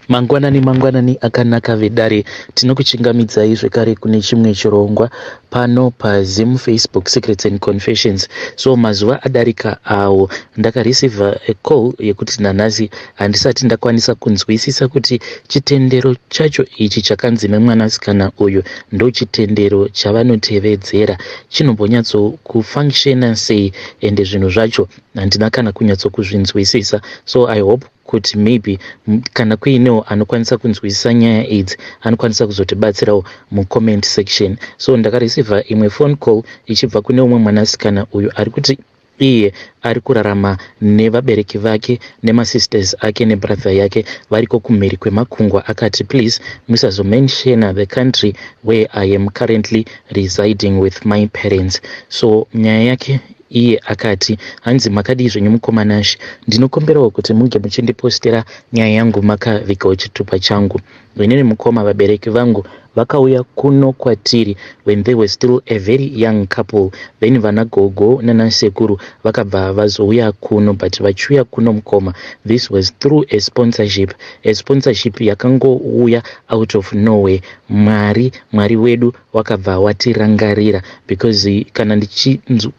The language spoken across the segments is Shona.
Mangwanani mangwanani akanaka vedare, tinokuchingamidzai zvekare kune chimwe chirongwa pano paZim Facebook Secrets and Confessions. So mazuva adarika awo ndakareceiva a call yekuti nanhasi handisati ndakwanisa kunzwisisa kuti chitendero chacho ichi chakanzi nemwanasikana uyu ndochitendero chavanotevedzera chinombonyatsokufunctiona sei, ende zvinhu zvacho handina kana kunyatsokuzvinzwisisa. So I hope kuti maybe kana kuinewo anokwanisa kunzwisisa nyaya idzi anokwanisa kuzotibatsirawo mucomment section. So ndakareceiva imwe phone call ichibva kune umwe mwanasikana uyu ari kuti iye ari kurarama nevabereki vake nemasisters ake nebrother yake variko kumhiri kwemakungwa. Akati, "Please musazomentiona the country where I am currently residing with my parents." So nyaya yake iye akati, hanzi, "Makadii zvenyu mukoma Nashe? Ndinokumbirawo kuti munge muchindipostera nyaya yangu makavigawo chitupa changu. Inini mukoma, vabereki vangu vakauya kuno kwatiri when they were still a very young couple. Then vana gogo nanasekuru vakabva vazouya kuno, but vachiuya kuno mukoma, this was through a sponsorship, a sponsorship yakangouya out of nowhere. Mwari, Mwari wedu wakabva watirangarira, because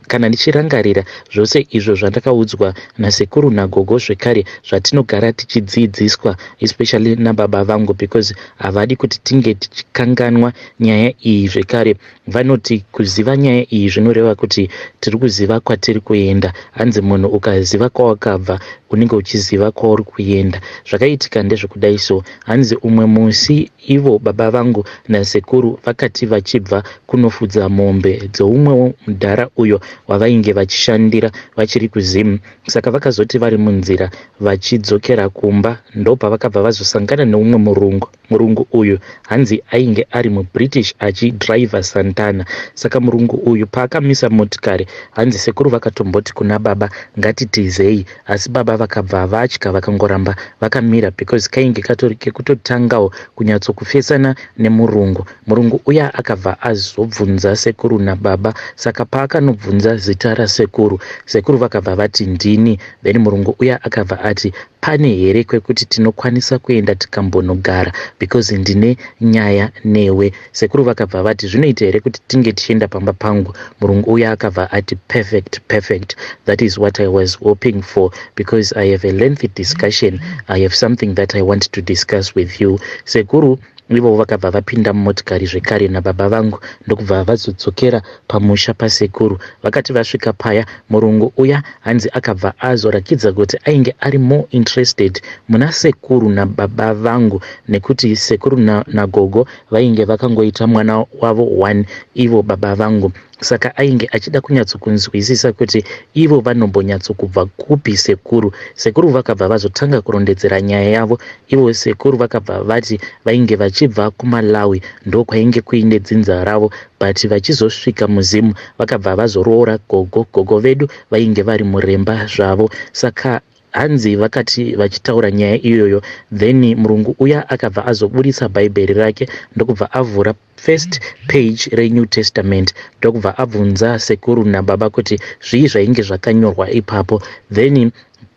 kana ndichirangarira zvose izvo zvandakaudzwa nasekuru nagogo, zvekare zvatinogara tichidzidziswa, especially nababa vangu, because havadi kuti tinge tichikanganwa nyaya iyi. Zvekare vanoti kuziva nyaya iyi zvinoreva kuti tiri kuziva kwatiri kuenda. Hanzi munhu ukaziva kwawakabva, unenge uchiziva kwauri kuenda. Zvakaitika ndezvekudai so. Hanzi umwe musi ivo baba vangu nasekuru vakati vachibva kunofudza mombe dzeumwewo mudhara uyo wavainge vachishandira vachiri kuZimu. Saka vakazoti vari munzira vachidzokera kumba, ndopavakabva vazosangana neumwe murungu. Murungu uyu hanzi ainge ari muBritish achidhiraivha Santana. Saka murungu uyu paakamisa motikari, hanzi sekuru vakatomboti kuna baba, 'Ngatitizei,' asi baba vakabva vatya, vakangoramba vakamira, because kainge katori kekutotangawo kunyatsokufesana nemurungu. Murungu uya akabva azobvunza sekuru nababa. Saka paakanobvunza zita rasekuru, sekuru vakabva vati, 'Ndini.' Then murungu uya akabva ati, 'Pane here kwekuti tinokwanisa kuenda tikambonogara, because ndine nyaya newe?' Sekuru vakabva vati, 'Zvinoita here kuti tinge tichienda pamba pangu?' Murungu uya akabva ati, 'Perfect, perfect. That is what I was hoping for, because I have a lengthy discussion. I have something that I want to discuss with you.' Sekuru ivo vakabva vapinda mumotikari zvekare nababa vangu, ndokubva vazodzokera pamusha pasekuru. Vakati vasvika paya, murungu uya hanzi akabva azorakidza kuti ainge ari more interested muna sekuru nababa vangu, nekuti sekuru nagogo vainge vakangoita mwana wavo one, ivo baba vangu. Saka ainge achida kunyatsokunzwisisa kuti ivo vanombonyatsokubva kupi sekuru. Sekuru vakabva vazotanga kurondedzera nyaya yavo. Ivo sekuru vakabva vati vainge vachibva kuMalawi, ndokwainge kuine dzinza ravo, but vachizosvika muZimu vakabva vazoroora gogo. Gogo vedu vainge vari muremba zvavo. Saka hanzi vakati vachitaura nyaya iyoyo, then murungu uya akabva azoburitsa Bhaibheri rake, ndokubva avhura first page reNew Testament, ndokubva abvunza sekuru nababa kuti zvii zvainge zvakanyorwa ipapo. Then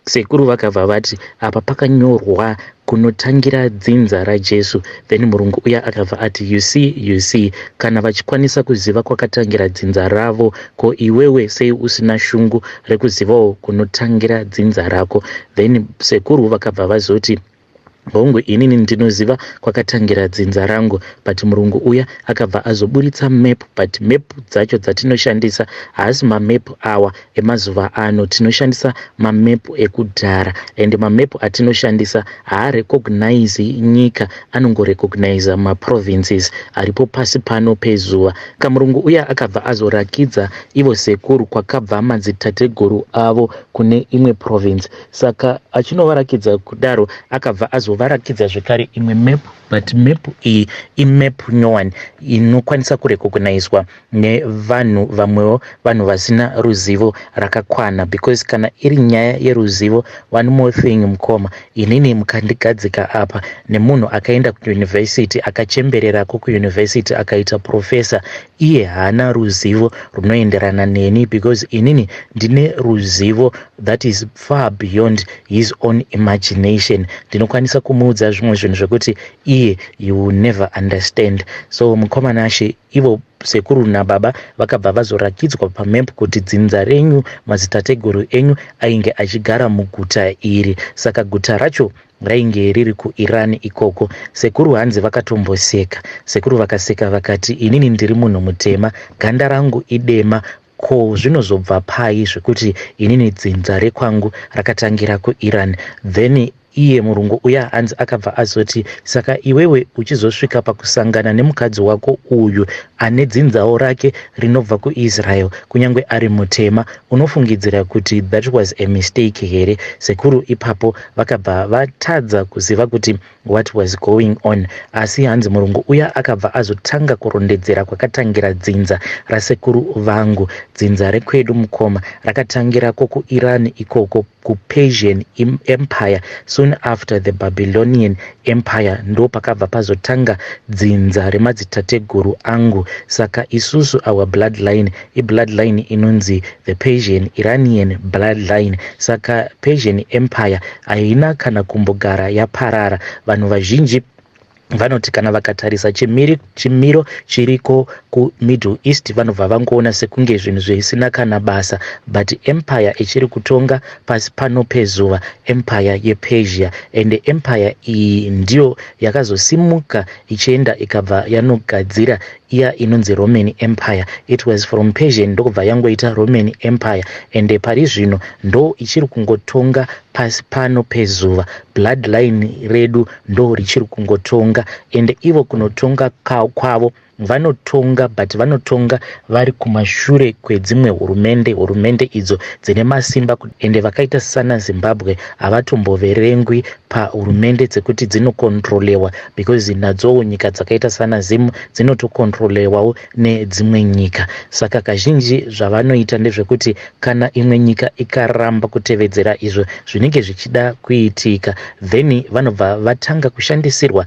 sekuru vakabva vati apa pakanyorwa kunotangira dzinza raJesu. Then murungu uya akabva ati, 'You see, you see, kana vachikwanisa kuziva kwakatangira dzinza ravo, ko iwewe sei usina shungu rekuzivawo kunotangira dzinza rako?' Then sekuru vakabva vazoti, 'Hongu, inini ndinoziva kwakatangira dzinza rangu.' But murungu uya akabva azoburitsa map, but map dzacho dzatinoshandisa haasi mamap awa emazuva ano. Tinoshandisa mamap ekudhara, and mamap atinoshandisa haarecognize nyika, anongorecogniza maprovinces aripo pasi pano pezuva. Kamurungu uya akabva azorakidza ivo sekuru kwakabva madzitateguru avo kune imwe province. Saka achinovarakidza kudaro, akabva azovarakidza zvekare imwe map, but map iyi imap nyowani inokwanisa kurecognizwa nevanhu vamwewo, vanhu vasina ruzivo rakakwana, because kana iri nyaya yeruzivo, one more thing mukoma, inini mukandigadzika apa nemunhu akaenda kuyunivhesiti, akachembererako kuyunivhesiti, akaita professor, iye haana ruzivo runoenderana neni, because inini ndine ruzivo that is far beyond his own imagination. Ndinokwanisa. Vakatanga kumuudza zvimwe zvinhu zvekuti iye you will never understand. So mukoma Nashe, ivo sekuru nababa vakabva vazorakidzwa pamap kuti dzinza renyu, madzitateguru enyu ainge achigara muguta iri. Saka guta racho rainge riri kuIran ikoko. Sekuru hanzi vakatomboseka. Sekuru vakaseka vakati, "Inini ndiri munhu mutema, ganda rangu idema, ko zvinozobva pai zvekuti inini dzinza rekwangu rakatangira kuIran?" Then iye murungu uya hanzi akabva azoti, "Saka iwewe uchizosvika pakusangana nemukadzi wako uyu ane dzinzawo rake rinobva kuIsrael, kunyange ari mutema, unofungidzira kuti that was a mistake here?" Sekuru ipapo vakabva vatadza kuziva kuti what was going on. Asi hanzi murungu uya akabva azotanga kurondedzera kwakatangira dzinza rasekuru vangu. Dzinza rekwedu, mukoma, rakatangirako kuIran ikoko, kuPersian Empire. Soon after the Babylonian Empire, ndo pakabva pazotanga dzinza remadzitateguru angu. Saka isusu our bloodline ibloodline inonzi the Persian Iranian bloodline. Saka Persian Empire haina kana kumbogara yaparara. Vanhu vazhinji vanoti kana vakatarisa chimiro chiriko kuMiddle East, vanobva vangoona sekunge zvinhu zvisina kana basa, but empire ichiri kutonga pasi pano pezuva, empire yePersia. And empire iyi ndiyo yakazosimuka ichienda, ikabva yanogadzira iya inonzi Roman Empire. It was from Persian, ndokubva yangoita Roman Empire, and pari zvino ndo ichiri kungotonga pasi pano pezuva. Bloodline redu ndo richiri kungotonga, and ivo kunotonga kwavo vanotonga, but vanotonga vari kumashure kwedzimwe hurumende, hurumende idzo dzine masimba. Ende vakaita sana Zimbabwe havatomboverengwi pahurumende dzekuti dzinokontrolewa, because nadzowo nyika dzakaita sana Zimu dzinotokontrolewawo nedzimwe nyika. Saka kazhinji zvavanoita ndezvekuti kana imwe nyika ikaramba kutevedzera izvo zvinenge zvichida kuitika, then vanobva vatanga kushandisirwa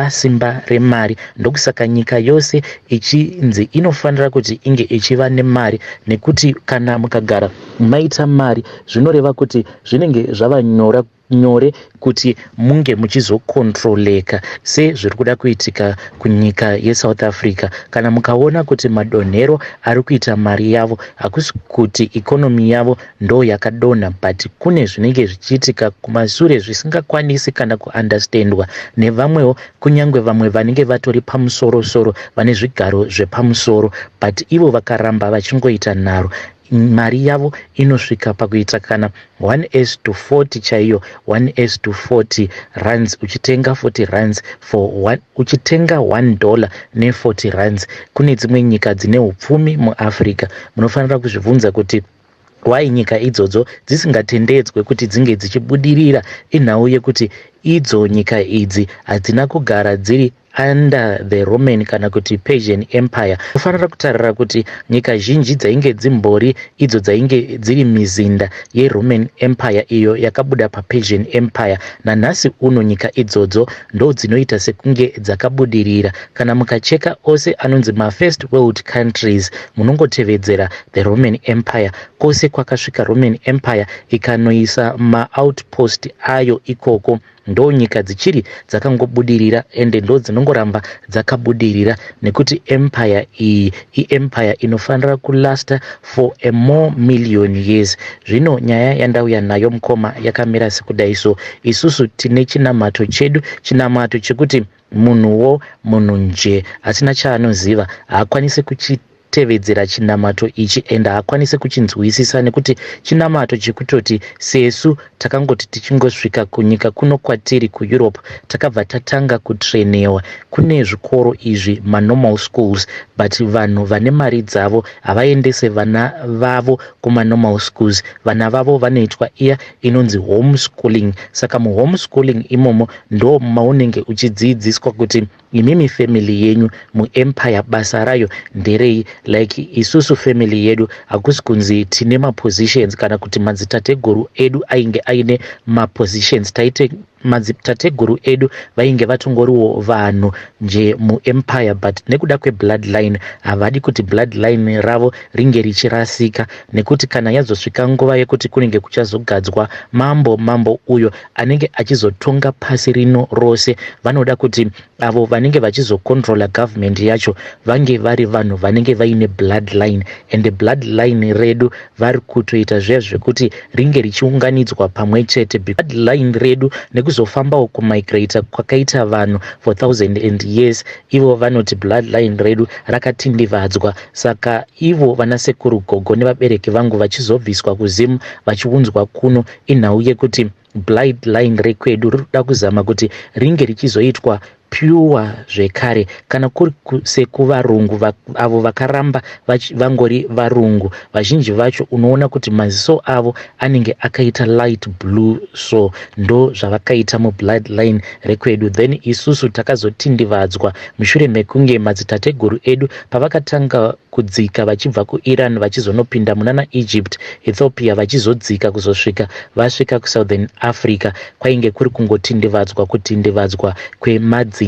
simba remari. Ndokusaka nyika yose ichinzi inofanira kuti inge ichiva nemari, nekuti kana mukagara maita mari, zvinoreva kuti zvinenge zvava nyora nyore kuti munge muchizokontroleka, sezviri kuda kuitika kunyika yeSouth Africa. Kana mukaona kuti madonhero ari kuita mari yavo, hakusi kuti economy yavo ndo yakadonha, but kune zvinenge zvichiitika kumasure zvisingakwanisi kana kuunderstandwa nevamwewo, kunyange vamwe vanenge vatori pamusorosoro, vane zvigaro zvepamusoro. But ivo vakaramba vachingoita nharo, mari yavo inosvika pakuita kana 1 is to 40 chaiyo, 1 is to 40 rands, uchitenga 40 rands for one, uchitenga $1 ne40 rands. Kune dzimwe nyika dzine upfumi muAfrica, munofanira kuzvibvunza kuti why nyika idzodzo dzisingatendedzwe kuti dzinge dzichibudirira. Inhau yekuti idzo nyika idzi hadzina kugara dziri under the Roman kana kuti Persian Empire. Unofanira kutarira kuti nyika zhinji dzainge dzimbori idzo dzainge dziri mizinda yeRoman Empire iyo yakabuda paPersian Empire, nanhasi uno nyika idzodzo ndo dzinoita sekunge dzakabudirira. Kana mukacheka ose anonzi mafirst world countries, munongotevedzera the Roman Empire. Kwose kwakasvika Roman Empire ikanoisa maoutpost ayo ikoko, ndo nyika dzichiri dzakangobudirira, ende ndo dzinongoramba dzakabudirira, nekuti empire iyi iempire inofanira kulasta for a more million years. Zvino nyaya yandauya nayo, mukoma, yakamira sekudai. So isusu tine chinamato chedu, chinamato chekuti munhuwo, munhu nje asina chaanoziva, haakwanisi kuchitevedzera chinamato ichi, ende haakwanisi kuchinzwisisa, nekuti chinamato chekutoti sesu takangoti tichingosvika kunyika kuno kwatiri kuEurope, takabva tatanga kutrainiwa. Kune zvikoro izvi, manormal schools, but vanhu vane mari dzavo havaendese vana vavo kumanormal schools. Vana vavo vanoitwa iya inonzi home schooling. Saka muhome schooling imomo ndo maunenge uchidzidziswa kuti imimi family yenyu muempire basa rayo nderei. Like isusu family yedu, hakusi kunzi tine mapositions kana kuti madzitateguru edu ainge aine mapositions. Taite Madzitateguru edu vainge vatongoriwo vanhu nje muempire, but nekuda kwebloodline havadi kuti bloodline ravo ringe richirasika, nekuti kana yazosvika nguva yekuti kunenge kuchazogadzwa mambo, mambo uyo anenge achizotonga pasi rino rose, vanoda kuti avo vanenge vachizocontrola government yacho vange vari vanhu vanenge vaine bloodline. And bloodline redu vari kutoita zviya zvekuti ringe richiunganidzwa pamwe chete, bloodline redu, nekuzofambawo kumigrata kwakaita vanhu for thousand and years. Ivo vanoti bloodline redu rakatindivadzwa. Saka ivo vanasekuru, gogo nevabereki vangu vachizobviswa kuZimu vachiunzwa kuno, inhau yekuti bloodline rekwedu riri kuda kuzama kuti ringe richizoitwa pure zvekare. Kana kuri sekuvarungu, avo vakaramba vangori varungu, vazhinji vacho unoona kuti maziso avo anenge akaita light blue. So ndo zvavakaita mubloodline rekwedu. Then isusu takazotindivadzwa mushure mekunge madzitateguru edu pavakatanga kudzika vachibva kuIran, vachizonopinda munana Egypt, Ethiopia, vachizodzika kuzosvika vasvika kuSouthern Africa. Kwainge kuri kungotindivadzwa, kutindivadzwa kwemadzinza.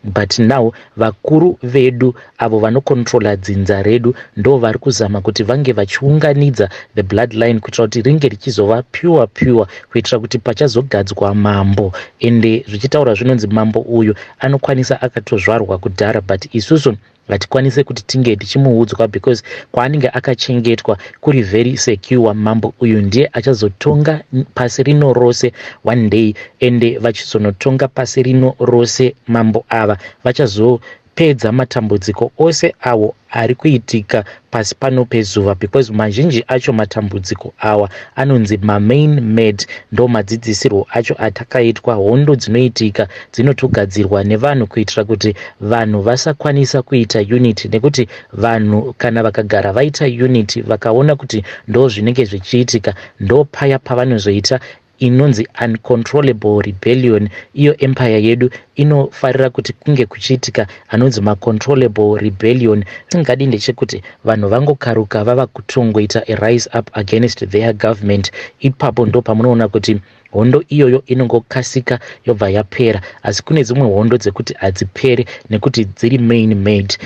But now vakuru vedu avo vanocontrola dzinza redu ndo vari kuzama kuti vange vachiunganidza the bloodline kuitira kuti ringe richizova pure pure, kuitira kuti pachazogadzwa mambo. Ende zvichitaura zvinonzi mambo uyu anokwanisa akatozvarwa kudhara, but isusu hatikwanise kuti tinge tichimuudzwa because kwaanenge akachengetwa kuri very secure. Mambo uyu ndiye achazotonga pasi rino rose one day. Ende vachizonotonga pasi rino rose, mambo ava vachazopedza matambudziko ose awo ari kuitika pasi pano pezuva, because mazhinji acho matambudziko awa anonzi maman made. Ndo madzidzisirwo acho atakaitwa. Hondo dzinoitika dzinotogadzirwa nevanhu kuitira kuti vanhu vasakwanisa kuita unity, nekuti vanhu kana vakagara vaita unity, vakaona kuti ndo zvinenge zvichiitika, ndo paya pavanozoita inonzi uncontrollable rebellion. Iyo empire yedu inofarira kuti kunge kuchiitika anonzi macontrollable rebellion. Singadi ndechekuti vanhu vangokaruka vava kutongoita a rise up against their government. Ipapo ndo pamunoona kuti hondo iyoyo inongokasika yobva yapera. Asi kune dzimwe hondo dzekuti hadziperi nekuti dziri man made.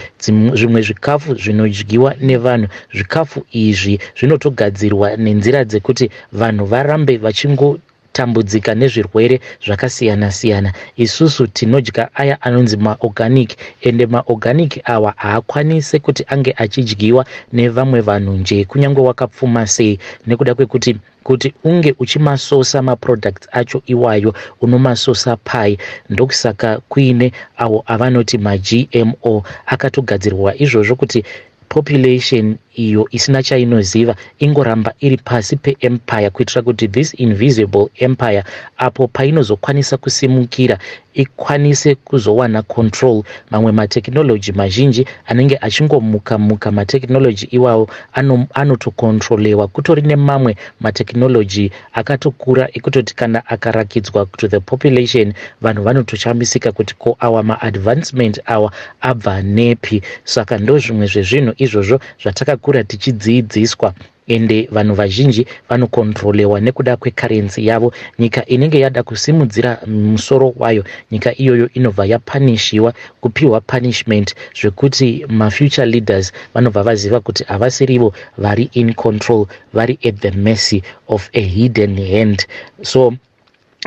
Zvimwe zvikafu zvinodyiwa nevanhu, zvikafu izvi zvinotogadzirwa nenzira dzekuti vanhu varambe vachingo tambudzika nezvirwere zvakasiyana-siyana. Isusu tinodya aya anonzi maorganic, ende maorganic awa haakwanisi kuti ange achidyiwa nevamwe vanhu nje, kunyange wakapfuma sei, nekuda kwekuti kuti unge uchimasosa maproducts acho iwayo, unomasosa pai? Ndokusaka kuine avo avanoti maGMO akatogadzirwa izvozvo, kuti population iyo isina chainoziva ingoramba iri pasi peempire, kuitira kuti this invisible empire, apo painozokwanisa kusimukira, ikwanise kuzowana control. Mamwe matechnology mazhinji anenge achingomuka muka, matechnology iwawo anotocontrolewa. Kutori nemamwe matechnology akatokura ekutoti kana akarakidzwa to the population, vanhu vanotoshamisika kuti ko awa maadvancement awa abva nepi? Saka ndo zvimwe zvezvinhu izvozvo zvatakakura tichidzidziswa. Ende vanhu vazhinji vanocontrolewa nekuda kwecurrency yavo. Nyika inenge yada kusimudzira musoro wayo, nyika iyoyo inobva yapunishiwa, kupiwa punishment, zvekuti mafuture leaders vanobva vaziva kuti havasirivo vari in control, vari at the mercy of a hidden hand. So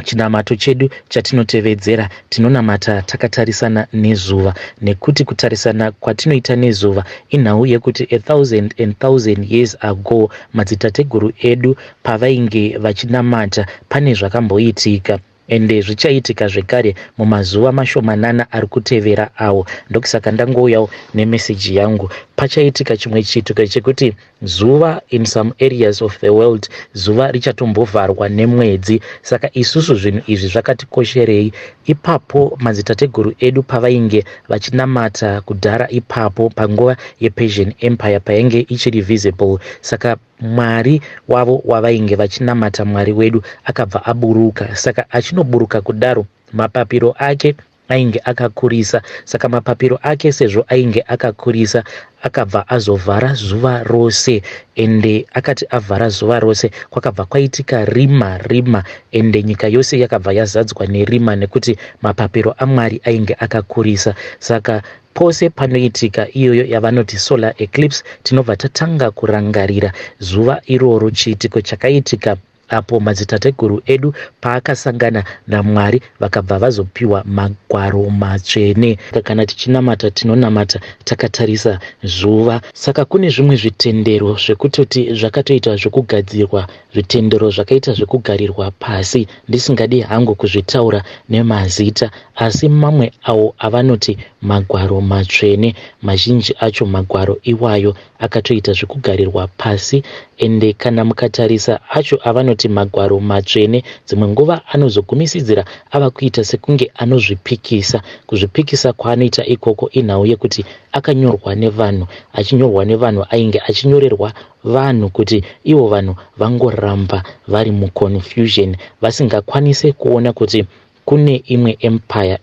chinamato chedu chatinotevedzera, tinonamata takatarisana nezuva, nekuti kutarisana kwatinoita nezuva inhau yekuti a thousand and thousand years ago, madzitateguru edu pavainge vachinamata, pane zvakamboitika, ende zvichaitika zvekare mumazuva mashomanana ari kutevera awo. Ndokusaka ndangouyawo nemeseji yangu. Pachaitika chimwe chiitiko chekuti zuva, in some areas of the world, zuva richatombovharwa nemwedzi. Saka isusu zvinhu izvi zvakatikosherei? Ipapo madzitateguru edu pavainge vachinamata kudhara ipapo, panguva yePersian Empire painge ichiri visible, saka Mwari wavo wavainge vachinamata, Mwari wedu, akabva aburuka. Saka achinoburuka kudaro, mapapiro ake Ainge akakurisa, saka mapapiro ake, sezvo ainge akakurisa, akabva azovhara zuva rose. Ende akati avhara zuva rose, kwakabva kwaitika rima rima, ende nyika yose yakabva yazadzwa nerima nekuti mapapiro aMwari ainge akakurisa. Saka pose panoitika iyoyo yavanoti solar eclipse, tinobva tatanga kurangarira zuva iroro, chiitiko chakaitika apo madzitateguru edu paakasangana naMwari, vakabva vazopiwa magwaro matsvene. Kana tichinamata, tinonamata takatarisa zuva. Saka kune zvimwe zvitendero zvekutoti zvakatoita zvekugadzirwa, zvitendero zvakaita zvekugarirwa pasi, ndisingadi hangu kuzvitaura nemazita, asi mamwe awo avanoti magwaro matsvene, mazhinji acho magwaro iwayo akatoita zvekugarirwa pasi. Ende kana mukatarisa acho avanoti magwaro matsvene, dzimwe nguva anozogumisidzira ava kuita sekunge anozvipikisa. Kuzvipikisa kwaanoita ikoko inhau yekuti akanyorwa nevanhu, achinyorwa nevanhu ainge achinyorerwa vanhu kuti ivo vanhu vangoramba vari muconfusion, vasingakwanise kuona kuti kune imwe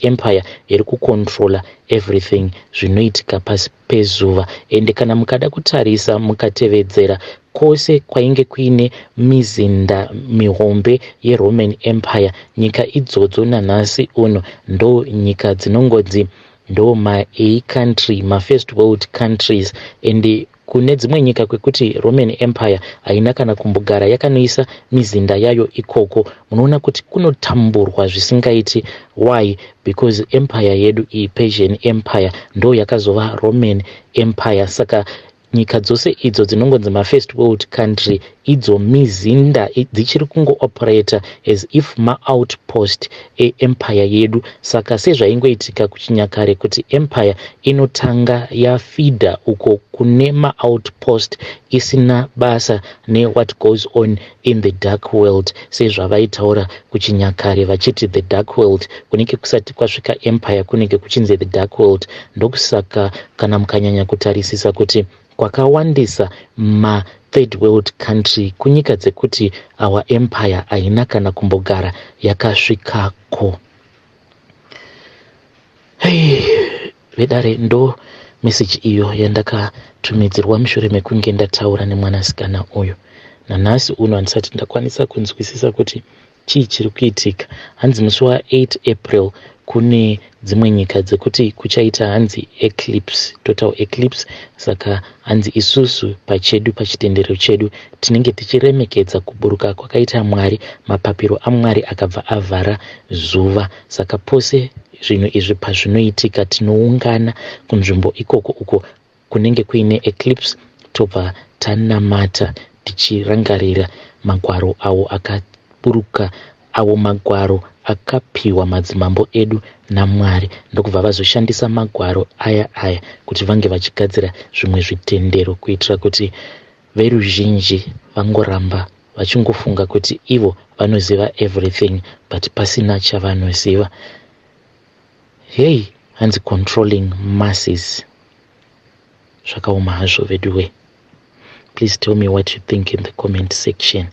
empire iri kucontrola everything zvinoitika pasi pezuva. Ende kana mukada kutarisa, mukatevedzera kwose kwainge kuine mizinda mihombe yeRoman Empire, nyika idzodzo nanhasi uno ndo nyika dzinongonzi ndo ma-A country, mafirst world countries. Ende kune dzimwe nyika kwekuti Roman Empire haina kana kumbogara yakanoisa mizinda yayo ikoko, munoona kuti kunotamburwa zvisingaiti. Why? Because empire yedu iyi, Persian Empire, ndo yakazova Roman Empire. Saka nyika dzose idzo dzinongonzi mafirst world country, idzo mizinda dzichiri kungooperata as if maoutpost eempire yedu. Saka sezvaingoitika kuchinyakare kuti empire inotanga yafeeda uko kune maoutpost, isina basa newhat goes on in the dark world, sezvavaitaura kuchinyakare vachiti the dark world, kunenge kusati kwasvika empire kunenge kuchinzi the dark world. Ndokusaka kana mukanyanya kutarisisa kuti kwakawandisa mathird world country kunyika dzekuti our empire haina kana kumbogara yakasvikako. Hei, vedare, ndo meseji iyo yandakatumidzirwa mushure mekunge ndataura nemwanasikana uyu. Nanhasi uno handisati ndakwanisa kunzwisisa kuti chii chiri kuitika. Hanzi musi wa8 April kune dzimwe nyika dzekuti kuchaita, hanzi, eclipse, total eclipse. Saka hanzi isusu pachedu, pachitendero chedu, tinenge tichiremekedza kuburuka kwakaita Mwari, mapapiro aMwari akabva avhara zuva. Saka pose zvinhu izvi pazvinoitika, tinoungana kunzvimbo ikoko uko kunenge kuine eclipse, tobva tanamata tichirangarira magwaro awo akaburuka, awo magwaro akapiwa madzimambo edu naMwari, ndokubva vazoshandisa magwaro aya aya kuti vange vachigadzira zvimwe zvitendero, kuitira kuti veruzhinji vangoramba vachingofunga kuti ivo vanoziva everything, but pasina chavanoziva. Hei, hanzi controlling masses. Zvakaoma hazvo, veduwe. Please tell me what you think in the comment section.